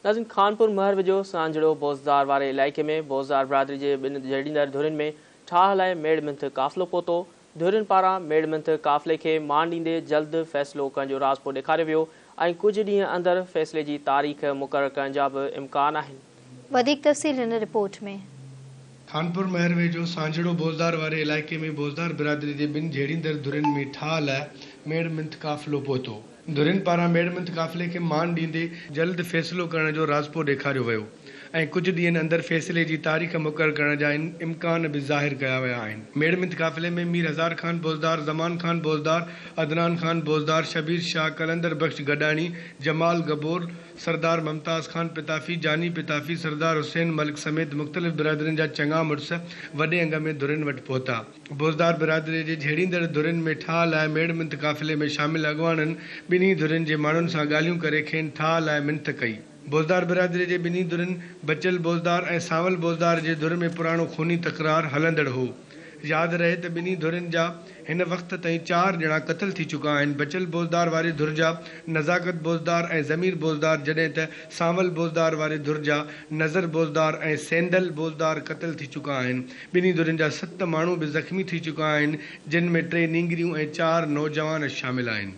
ناظرين خانپور مهر ويجهو سانجهڙو بوزدار واري علائقي ۾ بوزدار برادري جي ٻن جهيڙيندڙ ڌرين ۾ ٺاهه لاء ميڙ منٿ قافلو پهتو. ڌرين پاران ميڙ منٿ قافلي کي مان ڏيندي جلد فيصلو ڪرڻ جو راضپو ڏيکاريو ويو ۽ ڪجهه ڏينهن اندر فيصلي جي تاريخ مقرر ڪرڻ جا به امڪان آهن. وڌيڪ تفصيل هن رپورٽ ۾. خانپور مهر ويجهو سانجهڙو بوزدار واري علائقي ۾ بوزدار برادري جي ٻن جهيڙيندڙ ڌرين ۾ ٺاهه لاء ميڙ منٿ قافلو پهتو. ڌرين پاران ميڙ منٿ قافلي کي مان ڏيندي جلد فيصلو ڪرڻ جو راضپو ڏيکاريو ويو ۽ ڪجهه ڏينهن اندر فيصلي جي تاريخ مقرر ڪرڻ جا امڪان به ظاهر ڪيا ويا آهن. ميڙ منٿ قافلي ۾ مير هزار خان بوزدار، زمان خان بوزدار، عدنان خان بوزدار، شبير شاهه، قلندر بخش گڏاڻي، جمال گبول، سردار ممتاز خان پتافي، جاني پتافي، سردار حسين ملڪ سميت مختلف برادرين جا چڱا مڙس وڏي انگ ۾ ڌرين وٽ پهتا. بوزدار برادري جي جهيڙيندڙ ڌرين ۾ ٺاهه لاء ميڙ منٿ قافلي ۾ شامل اڳواڻن ٻنهي ڌرين جي ماڻهن سان ڳالهيون ڪري کين ٺاهه لاء منٿ ڪئي. بوزدار برادري جي ٻنهي ڌرين بچل بوزدار ۽ سانول بوزدار جي ڌر ۾ پراڻو خوني تڪرار هلندڙ هو. ياد رهي ته ٻنهي ڌرين جا هن وقت تائين چار ڄڻا قتل ٿي چڪا آهن، بچل بوزدار واري ڌر جا نزاڪت بوزدار ۽ ضمير بوزدار جڏهن ته سانول بوزدار واري ڌر جا نظر بوزدار ۽ سيندل بوزدار قتل ٿي چڪا آهن. ٻنهي ڌرين جا ست ماڻهو به زخمي ٿي چڪا آهن، جن ۾ ٽي نينگريون ۽ چار نوجوان شامل آهن.